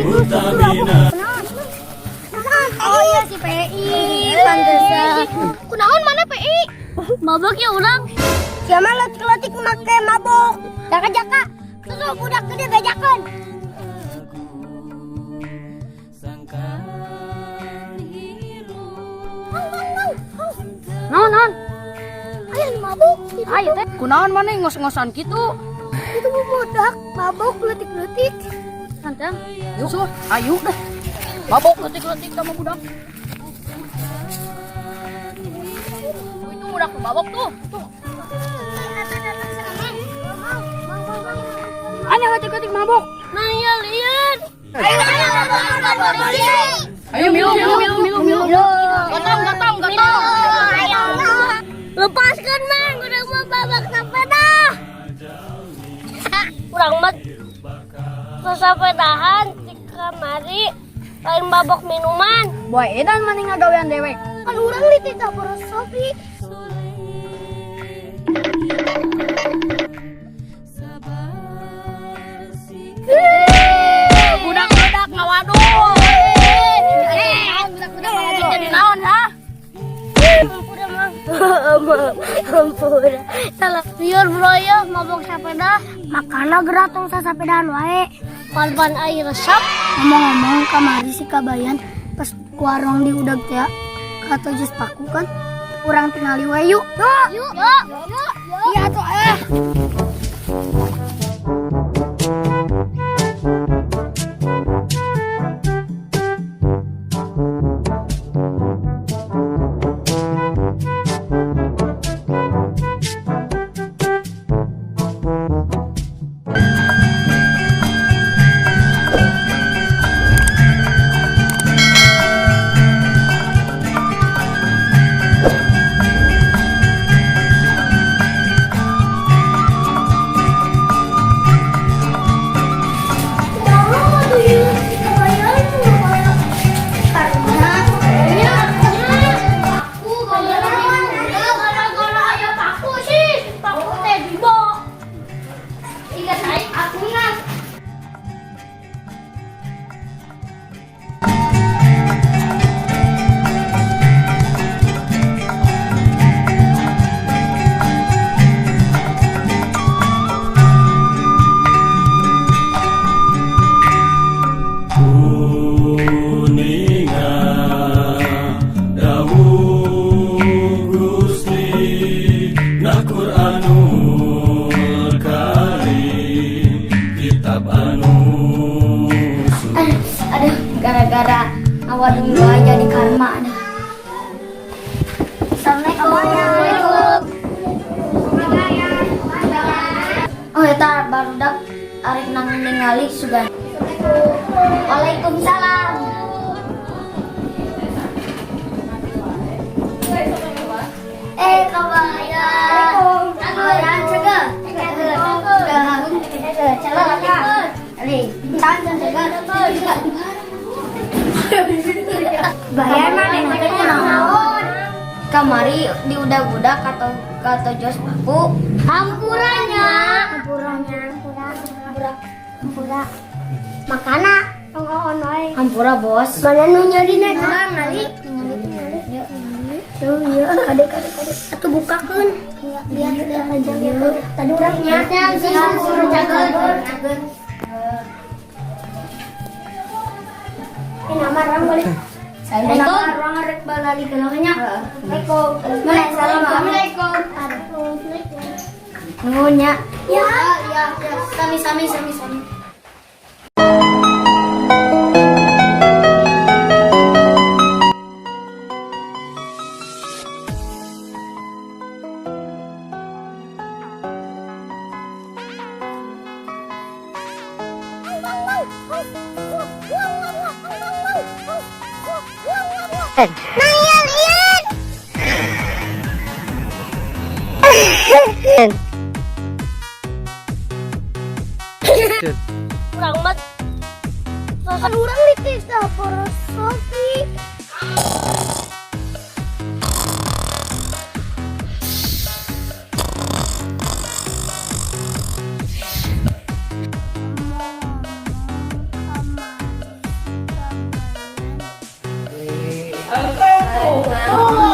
Utamina. Oh iya, si PI, pantesan. Kunaon mana PI? Mabok ya urang. Siapa leutik-leutik make mabok? Jaka-jaka. Terus budak gede bejakeun. Sangkan hirup. Naon, naon? Ayo mabok. Ayo teh. Kunaon maneh ngos-ngosan kitu? Itu budak mabok leutik-leutik. Santai. Yuk, sur, ayo deh. Mabok leutik-leutik sama budak. Itu budak mabok tuh. Tuh. Aneh leutik-leutik mabok. Nah, iya lihat. Ayo, ayo, ayo, Ayo minum, minum, minum, minum, minum. Gotong, gotong, gotong. Ayo. Lepaskan, Mang. Udah mau babak sepeda. Urang mah sesepedahan di kamari lain mabok minuman. Boy, edan maneh ngagawean dewek. Kan urang dititah boros Sofi. Sabar sih. Budak-budak ngawadul. Budak-budak ngawadul jadi naon, ha? Ampura, Mang. Ampura. Salah. Liur bro ya mabok sepeda. Makana gerak tong sasepedahan wae. Pan-pan air resep. Ngomong-ngomong kamari si Kabayan pas ku warung di udag teh atau jus paku kan. Urang tingali wae yuk. Yuk. Yuk. Yuk. Iya tuh eh. Gara-gara aya paku sih, paku teh dibawa. Tiga saya aku nah. Kuninga dawuh Gusti na Qur'anul Karim kitab anu Aduh, aduh, gara-gara awal dulu jadi karma dah. Assalamualaikum. Oh, eta barudak arek nang ningali sugan. Waalaikumsalam. Eh, kabayan. Kabayan cegah. Cegah. Cegah. Cegah. Bayar mana naon? Kamari di udag-udag atau atau jos paku. Hampuranya. Hampuranya. Hampura. Hampura. Hampura. Makana Hampura bos. Mana nu nyarina ningali. Ningali ningali. Tuh ya, kade kade kade. Atuh bukakeun. Lihat lihat aja lihat. Tadi urangnya. Cageun. Ini nama orang boleh. Assalamualaikum. Orang rek balali keloknya. Assalamualaikum. Assalamualaikum. Nuhun ya. Ya, ya, ya. Sami sami sami sami. Nanya lihat. Urang mah kan urang dititah boros Sofi. Aduh.